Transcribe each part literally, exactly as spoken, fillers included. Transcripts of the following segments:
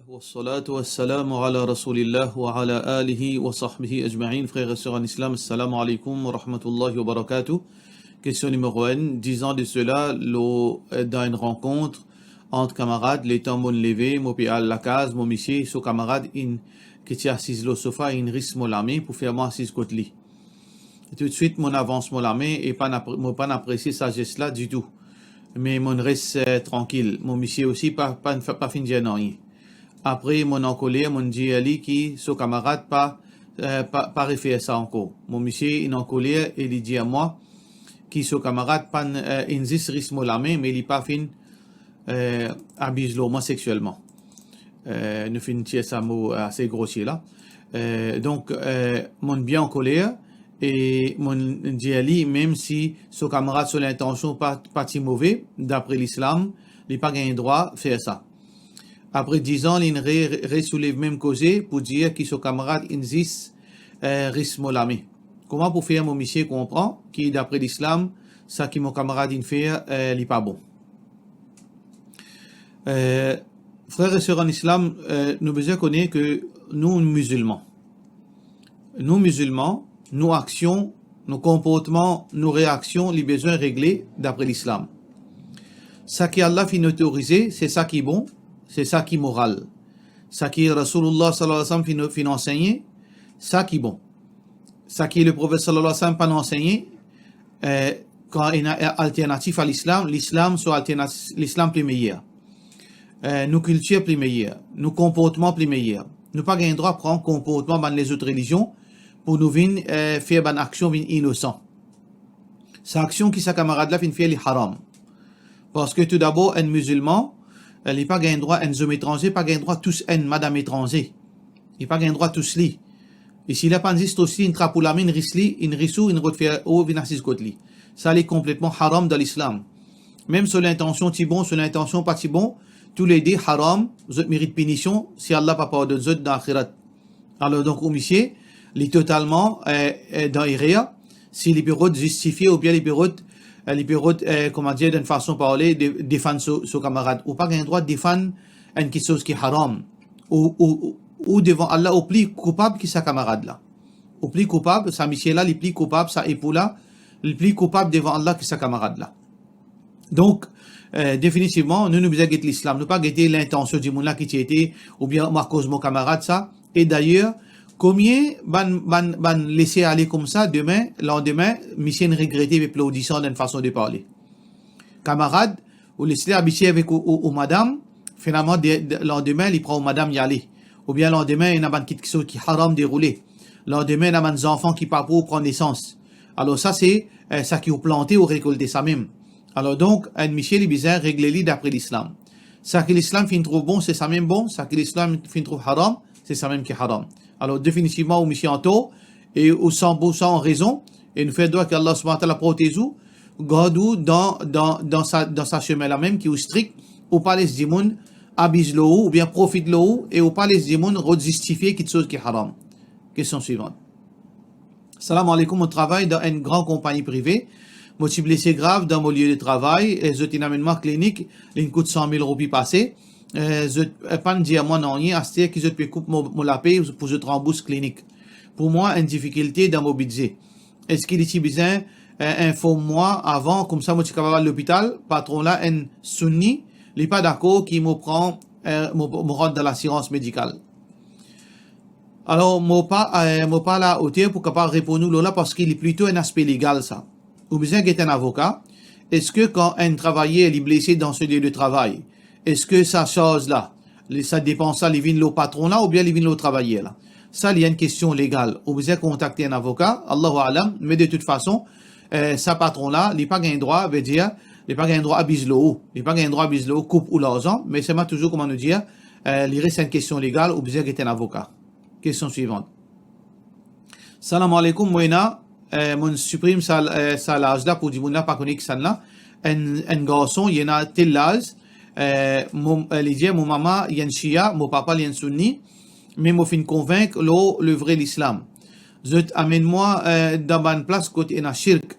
Wassalatu wassalamu ala Rasoulillah wa ala alihi wa sahbihi ajmain. Frer e ser an Islam, assalamu alaikum wa rahmatullahi wa barakatuh. Kestion nimero enn, dizan de sela, lor, eh, dan enn rankont ant kamarad, letan monn leve, mo pe al lakaz mo misie, so kamarad inn, ki ti asiz lor sofa, inn ris mo lame pou fer mwa asiz kot li. Toutswit, monn avans mo lame e pa'nn apre-, mo pa'nn apresie sa zes la ditou. Me monn res, eh, trankil. Mo misie osi pa, pa, pa finn dir nanye. Apre, monn ankoler, monn dir li ki so kamarad pa, eh, pa, pa refer sa ankor. Mo misie inn ankoler e li dir mwa ki so kamarad pa'nn, eh, inn zis ris mo lame, me li pa finn, eh, abiz lor mwa seksielman. Eh, nou finn tir sa mo ase grosie la. Eh, donk, eh, monn bien ankoler e monn dir li, mem si so kamarad so lintansion pa, pa ti move, dapre Lislam, li pa gagn drwa fer sa. Apre dizan, li inn re-, re-, resoulev mem koze pou dir ki so kamarad inn zis, eh, ris mo lame. Kouma pou fer mo misie konpran ki, dapre Lislam, sa ki mo kamarad inn fer, eh, li pa bon? Eh, frer e ser an Islam, eh, nou bizin kone ke nou mizilman. Nou mizilman, nou aksion, nou konportman, nou reaksion, li bizin regle dapre Lislam. Sa ki Allah finn otorize, se sa ki bon, se sa ki moral. Sa ki Rasoulillah sallallahu alayhi wa sallam finn, finn ansegne, sa ki bon. Sa ki Leprofet sallallahu alayhi wa sallam pa'nn ansegne, eh, kan ena alternatif a Lislam, Lislam so alternatif, Lislam pli meyer. Eh, nou kiltir pli meyer, nou konportman pli meyer. Nou pa gagn drwa pran konportman bann lezot relizion pou nou vinn, eh, fer bann aksion vinn inosan. Sa aksion ki sa kamarad la finn fer, li haram. Parski toudabor, enn mizilman, eh, li pa gagn drwa, enn zom etranze pa gagn drwa tous enn madam etranze. Li pa gagn drwa tous li. E si li pa'nn zis tous li, inn trap ou lame, inn ris li, inn ris ou, inn rod fer ou vinn asiz kot li. Sa li konpletman haram dan Lislam. Mem so lintansion ti bon, so lintansion pa ti bon, toulede haram, zot merit pinision, si Allah pa pardonn zot dan axirat. Alor donk, ou misie, li totalman, eh, eh, dan erer, si li pe rod zistifie oubien li pe rod, eh, li pe rod, eh, kouma dir, dan enn fason parle, de-, defann so, so kamarad. Ou pa gagn drwa defann enn kiksoz ki haram. Ou, ou, ou, ou devan Allah, ou pli koupab ki sa kamarad la. Ou pli koupab, sa misie la, li pli koupab, sa epou la, li pli koupab devan Allah ki sa kamarad la. Donk, eh, definitivman, nou, nou bizin get Lislam. Nou pa gete lintansion dimoun la ki ti ete, oubien akoz mo kamarad sa. E dayer, komie bann, bann, bann lese ale koumsa, dime, landime, misie inn regrete, pe plor disan dan enn fason de parle. Kamarad, ou les li abitie avek ou, ou, ou madam, finalman, de, de, landime, li pran ou madam, li ale. Oubien landime, ena bann kiksoz ki haram deroule. Landime, ena bann zanfan ki pa pou pran nesans. Alor sa, se, eh, sa ki ou plante, ou rekolte sa mem. Alor donk, enn misie, li bizin regle li dapre Lislam. Sa ki Lislam finn trouv bon, se sa mem bon, sa ki Lislam finn trouv haram, se sa mem ki haram. Alor, definitivman, ou misie antor, e ou san poursan an rezon, e nou fer dwa ki Allah subhanahu wa ta'ala protez ou, gard ou dan, dan, dan sa, dan sa sime la mem ki ou strik, ou pa les dimoun abiz lor ou, oubien profit lor ou, e ou pa les dimoun rod zistifie kiksoz ki haram. Kestion swivan. Salam aleykoum, mo travay dan enn gran konpagni prive. Mo ti blese grav dan mo lie de travay, e zot inn amenn mwa klinik, linn kout san mil roupi pase. Eh, zot, eh, pa'nn dir mwa nanye, aster ki zot pe koup mo, mo lape pou zot ranbours klinik. Pou mwa, enn difikilte dan mo bidze. Eski li ti bizin, eh, inform mwa avan, koumsa mo ti kapav al lopital? Patron la enn Sunni, li pa dakor ki mo pran, eh, mo, mo rant dan lasirans medikal. Alor, mo pa, eh, mo pa alaoter pou kapav reponn ou lor la, parski li plito enn aspe legal sa. Ou bizin get enn avoka. Eski kan enn travayer li blese dan so lie de travay, eski sa sarz la, li, sa depans la, li vinn lor patron la oubien li vinn lor travayer la? Sa li enn kestion legal. Ou bizin kontakte enn avoka, Allahu a'lam, me de tout fason, eh, sa patron la, li pa gagn drwa, vedir, li pa gagn drwa abiz lor ou. Li pa gagn drwa abiz lor ou, koup ou larzan, me selman touzour, kouma nou dir, eh, li res enn kestion legal, ou bizin get enn avoka. Kestion swivan. Salam aleykoum, mo ena, eh, monn siprim sa, eh, sa laz la pou dimoun la pa kone kisannla. Enn, enn garson, li ena tel laz, eh, mo, eh, li dir, mo mama, li enn Shia, mo papa, li enn Sunni, me mo finn konvink lor le vre Lislam. Zot amenn mwa, eh, dan bann plas kot ena shirk.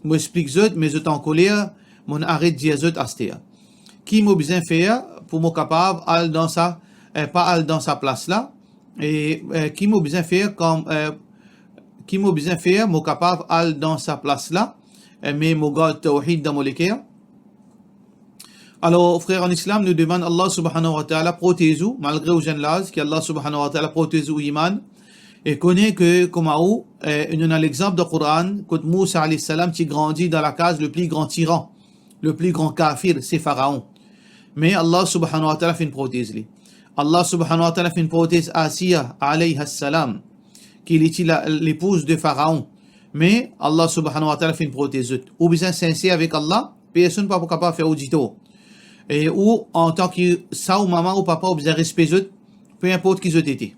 Mo explik zot, me zot ankoler, monn aret dir zot aster. Ki mo bizin fer pou mo kapav al dan sa, eh, pa al dan sa plas la, e, eh, ki mo bizin fer kan, eh, ki mo bizin fer, mo kapav al dan sa plas la, eh, me mo gard tawhid dan mo leker. Alor, frer an Islam, nou demann Allah Subhanahu wa Ta'ala protez ou, malgre ou zenn laz, ki Allah Subhanahu wa Ta'ala protez ou iman, e kone ke kouma ou, eh, nou ena lexanp dan Koran, kot Mousa alayhi salam ti grandi dan lakaz le pli gran tiran, le pli gran kafir, se Faraon. Me Allah Subhanahu wa Ta'ala finn protez li. Allah Subhanahu wa Ta'ala finn protez Asiya alayha salam, ki li ti la, lepouz de Faraon. Me Allah Subhanahu wa Ta'ala finn protez zot. Ou bizin sinser avek Allah, personn pa pou kapav fer ou ditor. E ou, antan ki sa ou mama ou papa, ou bizin respe zot, pe inport ki zot ete.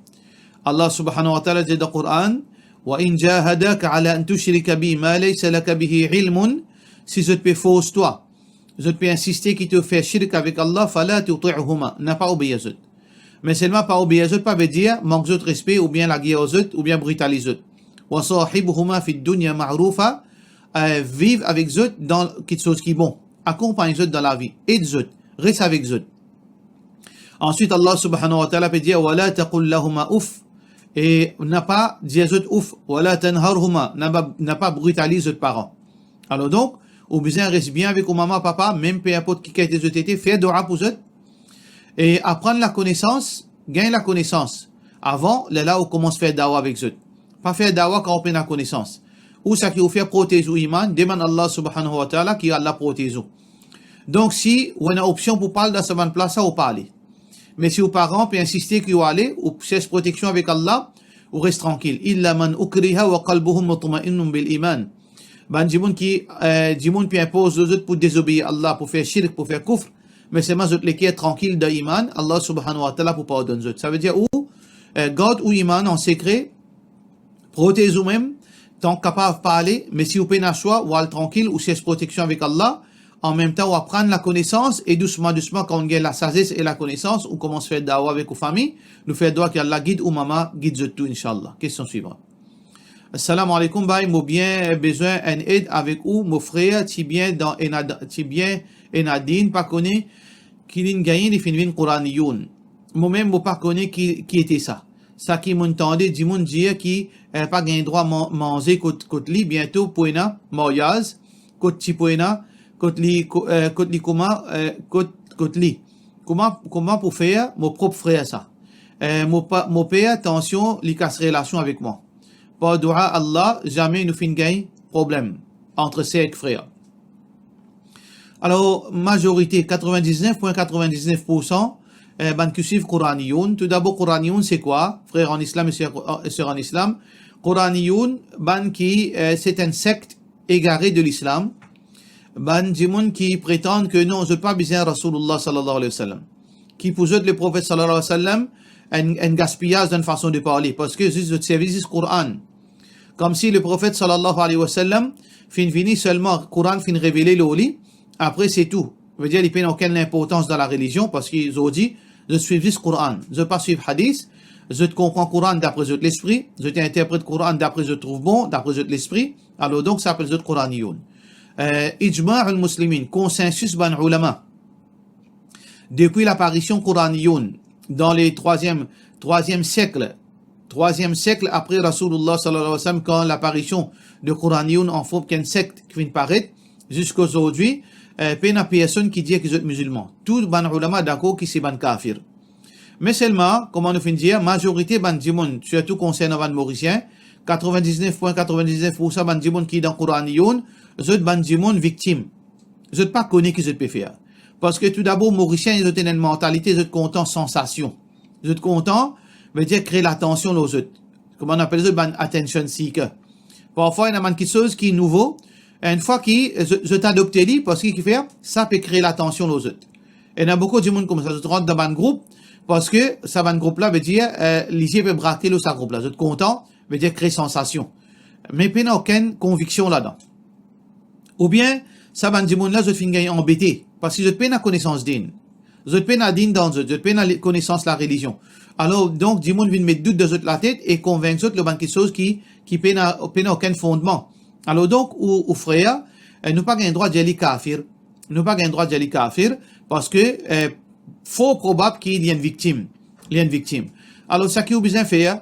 Allah Subhanahu wa Ta'ala dir dan Koran, "Wa in jahadaka ala an tushrika bi ma laysa laka bihi ilmun", si zot pe fors twa, zot pe insiste ki to fer shirk avek Allah, "fala tuti'huma", napa obeir zot. Me selman pa obeir zot pa vedir mank zot respe oubien lager ar zot oubien britaliz zot. "Wa sahibhuma fid dunya ma'rufa", eh, viv avek zot dan kiksoz ki bon. Akonpagn zot dan lavi, ed zot, res avek zot. Answit, Allah Subhanahu wa Ta'ala pe dir, "Wa la taqul lahuma uff", e napa dir zot uff, "wa la tanharhuma", napa, napa britaliz zot paran. Alor donk, ou bizin res bien avek ou mama, papa, mem pe inport ki kalite zot ete, fer dua pou zot, e aprann lakonesans, gagn lakonesans. Avan, lerla ou koumans fer dawa avek zot. Pa fer dawa kan ou pena konesans. Ou seki ou fer, protez ou iman, demann Allah Subhanahu wa Ta'ala ki Allah protez ou. Donk, si ou ena opsion pou pa al dan sa bann plas la, ou pa ale. Me si ou paran pe insiste ki ou ale, ou sers proteksion avek Allah, ou res trankil. "Illa man ukriha wa qalbuhu mutma'innun bil iman." Bann dimoun ki, eh, dimoun pe inpoz lor zot pou dezobeir Allah, pou fer shirk, pou fer koufr, me selman zot leker trankil dan iman, Allah Subhanahu wa Ta'ala pou pardonn zot. Savedir ou, eh, gard ou iman an sekre, protez ou mem, tank kapav pa ale, me si ou pena swa, ou al trankil, ou sers proteksion avek Allah, an mem tan ou aprann lakonesans, e dousman, dousman, kan ou gagn lasazes e lakonesans, ou koumans fer dawa avek ou fami, nou fer dua ki Allah gid ou mama, gid zot tou, inshallah. Kestion swivan. Assalamu alaikum, bay, mo bien bezwin enn ed avek ou, mo frer ti bien dan ena, ti bien ena din, pa kone ki linn gagne, li finn vinn Kouraniyoun. Momem mo pa kone ki, ki ete sa. Sa ki mo'nn tande dimoun dir ki, eh, pa gagn drwa man-, manze kot, kot li, biento pou ena maryaz, kot ti pou ena, kot li, ko-, eh, kot li kouma, eh, kot, kot li. Kouma, kouma pou fer mo prop frer sa? Eh, mo pa, mo per tansion li kas relasion avek mwa. Par dua Allah, zame nou finn gagn problem ant ser ek frer. Alor, mazorite, katrevin-diznef pwin katrevin-diznef poursan, eh, bann ki swiv Kouraniyoun. Toudabor, Kouraniyoun se kwa, frer an Islam e ser, eh, ser an Islam? Kouraniyoun, bann ki, eh, se enn sekt egare de Lislam, bann dimoun ki pretann ke non, zot pa bizin Rasoulillah sallallahu alayhi wa sallam, ki pou zot Leprofet sallallahu alayhi wa sallam enn, enn gaspiyaz dan fason de parle, parski zis zot servi zis Koran. Koumsi Leprofet sallallahu alayhi wa sallam finn vini, selman Koran finn revele lor li, apre se tou. Vedir li pena okenn linportans dan larelizion, parski zordi zot swiv zis Koran, zot pa swiv hadis, zot konpran Koran dapre zot lespri, zot interpret Koran dapre zot trouv bon, dapre zot lespri, alor donk sa apel zot Kouraniyoun. Eh, ijma al muslimin, konsensis bann oulama, depi laparision Kouraniyoun dan le trwaziem, trwaziem siek, trwaziem siek apre Rasoulillah sallallahu alayhi wa sallam, kan laparision de Kouraniyoun an form enn sekt ki finn paret, ziska zordi, eh, pena personn ki dir ki zot mizilman. Tou bann oulama dakor ki se bann kafir. Me selman, kouma nou finn dir, mazorite bann dimoun, sirtou konsernan bann Morisien, katrevin-diznef pwin katrevin-diznef poursan bann dimoun ki dan Kouraniyoun, zot bann dimoun viktim. Zot pa kone ki zot pe fer. Parski toudabor, Morisien, zot ena enn mantalite, zot kontan sansasion. Zot kontan, vedir kre latansion lor zot. Kouma nou apel zot, bann attention seeker. Parfwa, ena bann kiksoz ki nouvo, enn fwa ki zot, zot adopte li, parski ki fer, sa pe kre latansion lor zot. Ena boukou dimoun koumsa, zot rant dan bann group, parski sa bann group la, vedir, eh, lizie pe brake lor sa group la. Zot kontan, vedir kre sansasion. Me pena okenn konviksion ladan. Oubien, sa bann dimoun la, zot finn gagn anbete, parski zot pena konesans din. Zot pena din dan zot, zot pena le-, konesans larelizion. Alor, donk, dimoun vinn met dout dan zot latet e konvink zot lor bann kiksoz ki, ki pena, pena okenn fondman. Alor, donk, ou, ou frer, eh, nou pa gagn drwa dir li kafir. Nou pa gagn drwa dir li kafir, parski, eh, for probab ki li enn viktim. Li enn viktim. Alor, seki ou bizin fer,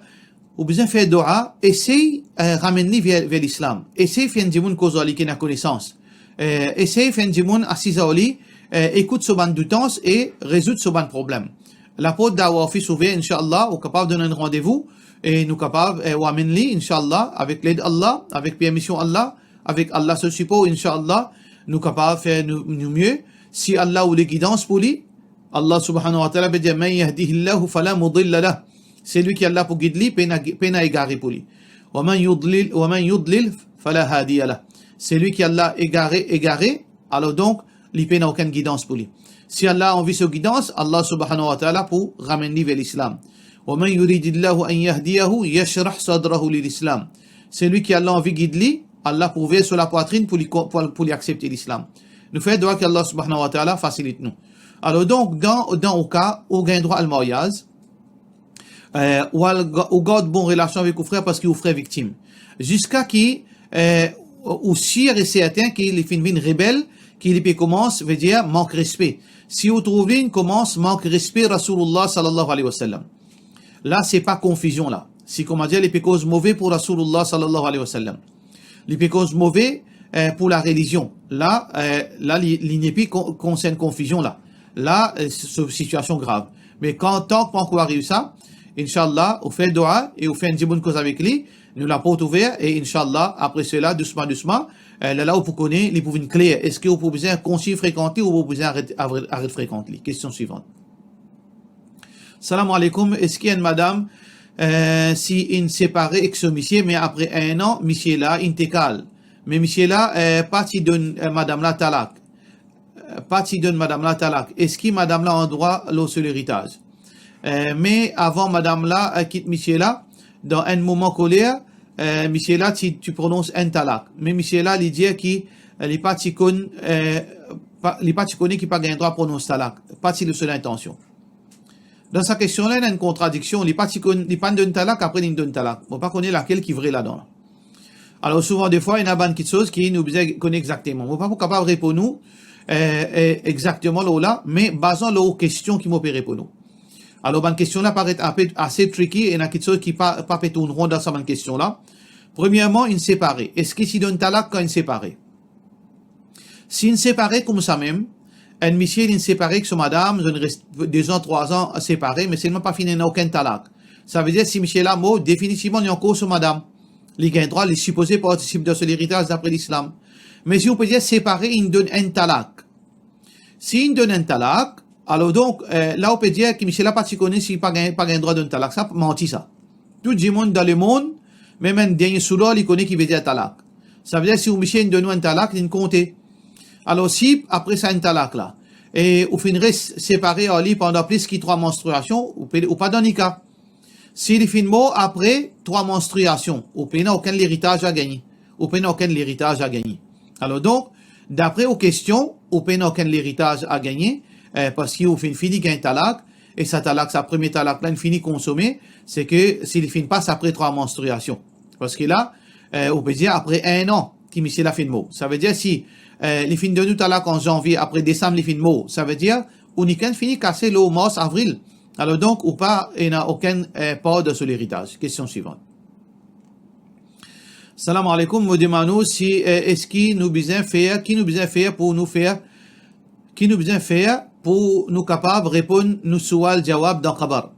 ou bizin fer doua, esey, eh, ramenn li ver, ver Lislam. Esey fer enn dimoun koz ar li ki ena konesans. Eh, esey fer enn dimoun asiz ar li, eh, ekout so bann doutans e rezoud so bann problem. Laport Dawah Office ouver, inshallah, ou kapav donn enn randevou e nou kapav, eh, ou amenn li, inshallah, avek led Allah, avek permision Allah, avek Allah so sipor, inshallah, nou kapav fer nou, nou mie. Si Allah oule gidans pou li, Allah subhanahu wa ta'ala pe dir, "Man yahdihillahu fala mudilla lah." Selwi ki Allah pou gid li, pena, pena egare pou li. "Wa man yudlil, wa man yudlil fala hadiya lah." Selwi ki Allah egare, egare, alor donk, li pena okenn gidans pou li. Si Allah anvi so gidans, Allah subhanahu wa ta'ala pou ramenn li ver Lislam. "Wa man yuridillahu an yahdiyahu yashrah sadrahu lil Islam." Selwi ki Allah anvi gid li, Allah pou ouver so lapwatrin pou li ko-, pou, pou li aksepte Lislam. Nou fer doua ki Allah subhanahu wa ta'ala fasilit nou. Alor donk, dan, dan ou ka, ou gagn drwa al maryaz, eh, ou al ga-, ou gard bon relasion avek ou frer parski ou frer viktim. Ziska ki, eh, ou sir e sertin ki li finn vinn rebel, ki li pe koumans, vedir, mank respe. Si ou trouv li inn koumans mank respe Rasoulullah sallallahu alayhi wa sallam, la se pa konfizion la. Si, koumadir, li pe koz move pou Rasoulullah sallallahu alayhi wa sallam, li pe koz move, eh, pou larelizion. La, eh, la, li, li nepli kon-, konsern konfizion la. La, eh, so sitiasion grav. Me kan, tan ki pankor ariv sa, inshallah, ou fer doua e ou fer enn dimoun koz avek li, nou laport ouver e inshallah, apre sela, dousman, dousman, eh, lerla ou pou kone, li pou vinn kler. Eski ou pou bizin kontign frekant li ou pou bizin aret, aret, aret frekant li? Kestion swivan. Salam aleykoum, eski enn madam, eh, si inn separe ek so misie, me apre enn an, misie la inn tekal, me misie la, eh, pa ti donn, eh, madam la talak, eh, pa ti donn madam la talak, eski madam la andrwa lor so leritaz? Eh, me avan madam la, eh, kit misie la, dan enn moman koler, eh, misie la ti, ti pronons enn talak. Me misie la, li dir ki, eh, li pa ti konn, eh, pa, li pa ti kone ki pa gagn drwa pronons talak, pa ti lor so lintansion. Dan sa kestion la, ena enn kontradiksion. Li pa ti konn, li pa'nn donn talak, apre linn donn talak. Mo pa kone lakel ki vre ladan la. Alor, souvan defwa, ena bann kiksoz ki nou bizin kone exakteman. Mo pa pou kapav reponn ou, eh, eh, exakteman lor la, me bazan lor kestion ki mo pe reponn ou. Alor, bann kestion la paret ape, ase tricky, ena kiksoz ki pa, pa pe tourn ron dan sa bann kestion la. Premierman, inn separe. Eski ti donn talak kan inn separe? Si inn separe koumsa mem, enn misie linn separe ek so madam, zot inn res de zan, trwa zan separe, me selman pa finn ena okenn talak. Savedir si misie la mor, definitivman li ankor so madam. Li gagn drwa, li sipoze partisip dan so leritaz dapre Lislam. Me si ou pe dir separe, inn donn enn talak. Si inn donn enn talak, alor donk, eh, la ou pe dir ki misie la pa ti kone si pa gagn, pa gagn drwa donn talak. Sa manti sa. Tou dimoun dan lemond, mem enn dernie soudor, li kone ki vedir talak. Savedir si ou misie inn donn ou enn talak, linn konte. Alor si apre sa enn talak la, e ou finn res separe ar li pandan plis ki trwa manstriasion, ou pe, ou pa dan nika. Si li finn mor apre trwa manstriasion, ou pena okenn leritaz a gagne. Ou pena okenn leritaz a gagne. Alor donk, dapre ou kestion, ou pena okenn leritaz a gagne, eh, parski ou finn fini gagn talak, e sa talak, sa premie talak la, inn fini konsome, seki si li finn pas apre trwa manstriasion. Parski la, eh, ou pe dir apre enn an ki misie la finn mor. Savedir si, eh, li finn donn ou talak an zanvie, apre desam li finn mor. Savedir ou nikenn fini kase lor mars, avril. Alor donk, ou pa ena okenn, eh, par dan so leritaz. Kestion swivan. Salam aleykoum, mo demann ou si, eh, eski nou bizin fer, ki nou bizin fer pou nou fer, ki nou bizin fer pou nou kapav reponn nou soual jawab dan kabar?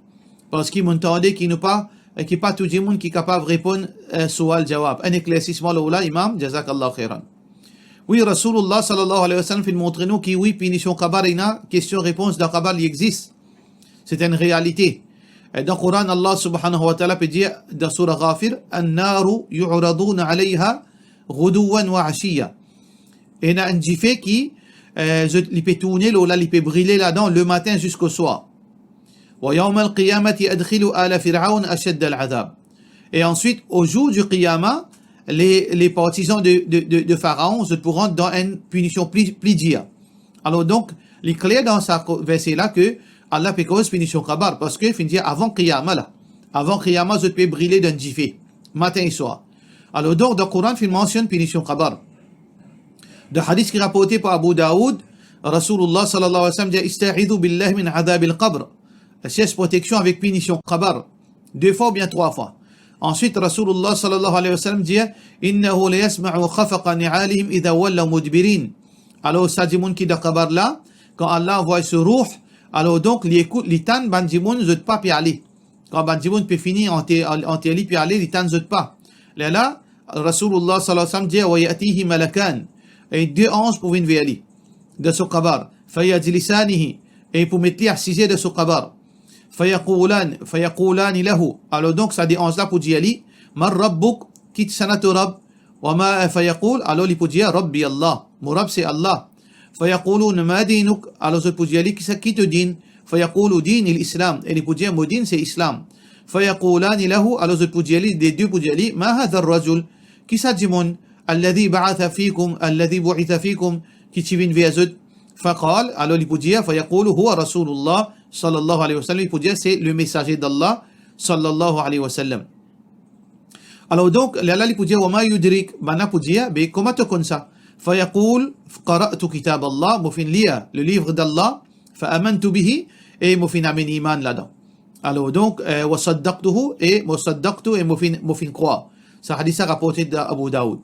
Parski mo'nn tande ki nou pa, eh, ki pa tou dimoun ki kapav reponn, eh, soual jawab. Enn eklersisman lor la, Imam, jazakallahu khairan. Wi, Rasoulullah sallallahu alayhi wa sallam finn montre nou ki wi, pinision kabar ena, kestion repons dan kabar li exis. Se enn realite. Eh, dan Koran, Allah subhanahu wa ta'ala pe dir dan soura Ghafir, "An-naru yu'raduna alayha ghuduwan wa ashiya." Ena enn dife ki, eh, zot, li pe tourne lor la, li pe brile ladan lematin ziska swar. "Wa yawmal qiyamati adkhilu ala Fir'awn ashadda al-adhab." E answit, o zour di Qiyama, le, le partizan de, de, de, de Faraon, zot pou rant dan enn pinision pli, pli dir. Alor donk, li kler dan sa ko-, verse la ke Allah pe koz pinision kabar, parski finn dir avan Qiyama la. Avan Qiyama, zot pe brile dan dife, matin e swar. Alor donk, dan Koran, finn mansionn pinision kabar. Dan hadis ki raporte par Abu Daoud, Rasoulullah sallallahu alayhi wa sallam dir, "Ista'idhu billahi min adhabil qabr." Cherche protection avec punition, khabar, deux fois oubien trois fois. Ensuite, Rasoulullah sallallahu alayhi wa sallam dit, "Innahu la yasma'u khafaqa ni'alihim idha wallaw mudbirin." Alor, sa dimoun ki dan khabar la, kan Allah anvoy so rouh, alor donk, li ekout, li tann bann dimoun, zot pa pe ale. Kan bann dimoun pe fini anter, anter li pe ale, li tann zot pa. Lerla, Rasoulullah sallallahu alayhi wa sallam dir, "Wa ya'tihi malakan." E de anz pou vinn ver li dan so khabar. "Fa yajlisanihi." E pou met li asize dan so khabar. "Fa yaqulan, fa yaqulani lahu." Alor donk, sa de anz la pou dir li, "Man rabbuk?" Kisannla to Rabb? "Wa ma," fa yaqul, alor li pou dir, "Rabbi Allah." Mo Rabb se Allah. "Fa yaquluna, ma dinuk?" Alor zot pou dir li, "Kisa ki to din?" "Fa yaqulu, dini l-Islam." E li pou dir, "Mo din se Islam." "Fa yaqulani lahu," alor zot pou dir li, de, de pou dir li, "Ma hadha ar-rajul?" Kisa dimoun? "Alladhi ba'atha fikum, alladhi bu'itha fikum," ki ti vinn ver zot. "Fa qal," alor li pou dir, "fa yaqulu, huwa Rasoulullah sallallahu alayhi wa sallam." Li pou dir, "Se le mesaze d'Allah sallallahu alayhi wa sallam." Alor donk, lerla li pou dir, "Wa ma yudrik?" Bann la pou dir, "Be kouma to konn sa?" "Fa yaqul, qara'tu kitab Allah," mo finn lir le livre d'Allah, "fa amantu bihi," e mo finn amenn iman ladan. Alor donk, eh, "wa saddaqtuhu," e "wa saddaqtu," e mo finn, mo finn krwar. Sa hadis la raporte de Abu Daoud.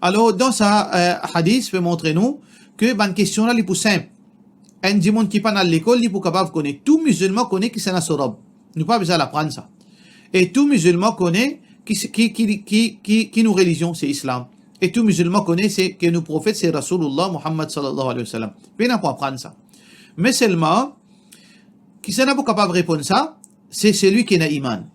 Alor, dan sa, eh, hadis pe montre nou ke bann kestion la, li pou sinp. Enn dimoun ki pa'nn al lekol, li pou kapav kone. Tou mizilman kone kisannla so Rabb. Nou pa bizin al aprann sa. E tou mizilman kone ki, ki, ki, ki, ki, ki nou relizion, se Islam. E tou mizilman kone se ke nou profet se Rasoulullah Muhammad sallallahu alayhi wa sallam. Pena pou aprann sa. Me selman, kisannla pou kapav reponn sa? Se selwi ki ena iman.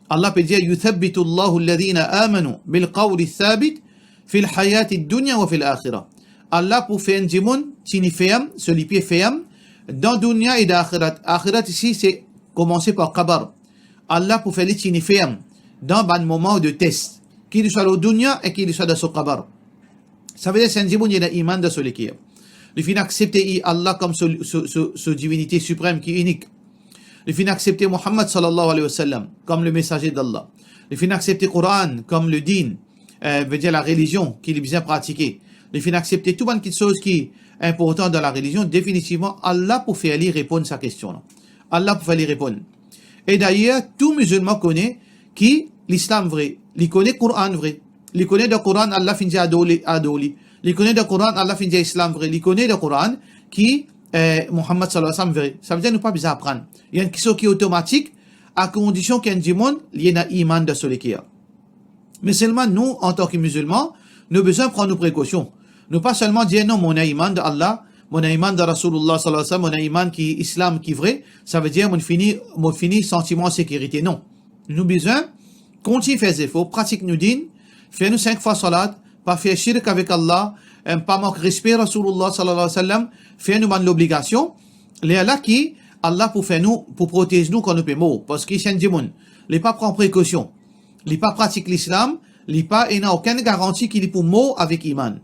Allah pe dir, "Yuthabbitu Allahu alladhina amanu bil qawli thabit fil hayati dunya wa fil akhirah." Allah pou fer enn dimoun tini ferm, so lipie ferm, dan dunya e dan akhirat. Akhirat isi, se koumanse par kabar. Allah pou fer li tini ferm dan bann moman de tes, ki li swa lor dunya e ki li swa dan so kabar. Savedir, si enn dimoun ena iman dan so leker, li finn aksepte Allah kom so, so, so, so divinite siprem ki inik, li finn aksepte Muhammad sallallahu alayhi wa sallam kom le mesaze d'Allah, li finn aksepte Koran kom le din, eh, vedir la relizion ki li bizin pratike, li finn aksepte tou bann kitsoz ki inportan dan la relizion, definitivman, Allah pou fer li reponn sa kestion la. Allah pou fer li reponn. E dayer, tou mizilman kone ki Lislam vre, li kone Koran vre, li kone dan Koran Allah finn dir ador li, ador li, li kone dan Koran Allah finn dir Islam vre, li kone dan Koran ki, eh, Muhammad sallallahu alayhi wa sallam vre. Savedir nou pa bizin aprann. Li enn kitsoz ki otomatik, a kondision ki enn dimoun li ena iman dan so leker. Me selman nou, antan ki mizilman, nou bizin pran nou prekosion. Nou pa selman dir, "Non, mo ena iman dan Allah, mo ena iman dan Rasoulullah sallallahu alayhi wa sallam, mo ena iman ki Islam ki vre, savedir mo fini, mo fini santi mwa an sekirite." Non. Nou bizin kontign fer zefor, pratik nou din, fer nou sink fwa salat, pa fer shirk avek Allah, em, pa mank respe Rasoulullah sallallahu alayhi wa sallam, fer nou bann lobligasion. Lerla ki Allah pou fer nou, pou protez nou kan nou pe mor. Parski si enn dimoun, li pa pran prekosion, li pa pratik Lislam, li pa ena okenn garanti ki li pou mor avek iman.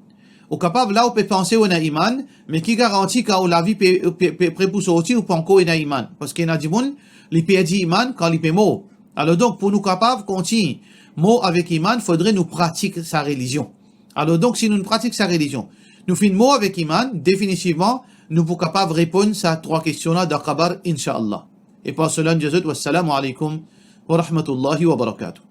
Ou kapav la, ou pe panse ou ena iman, me ki garanti kan ou lavi pe, pe, pe, pre pou sorti, ou pankor ena iman? Parski ena dimoun, li perdi iman kan li pe mor. Alor donk, pou nou kapav kontign mor avek iman, fodre nou pratik sa relizion. Alor donk, si nou pratik sa relizion, nou finn mor avek iman, definitivman, nou pou kapav reponn sa trwa kestion la dan kabar, inshallah. E par sela, nou dir zot, wassalamu alaykum wa rahmatullahi wa barakatuh.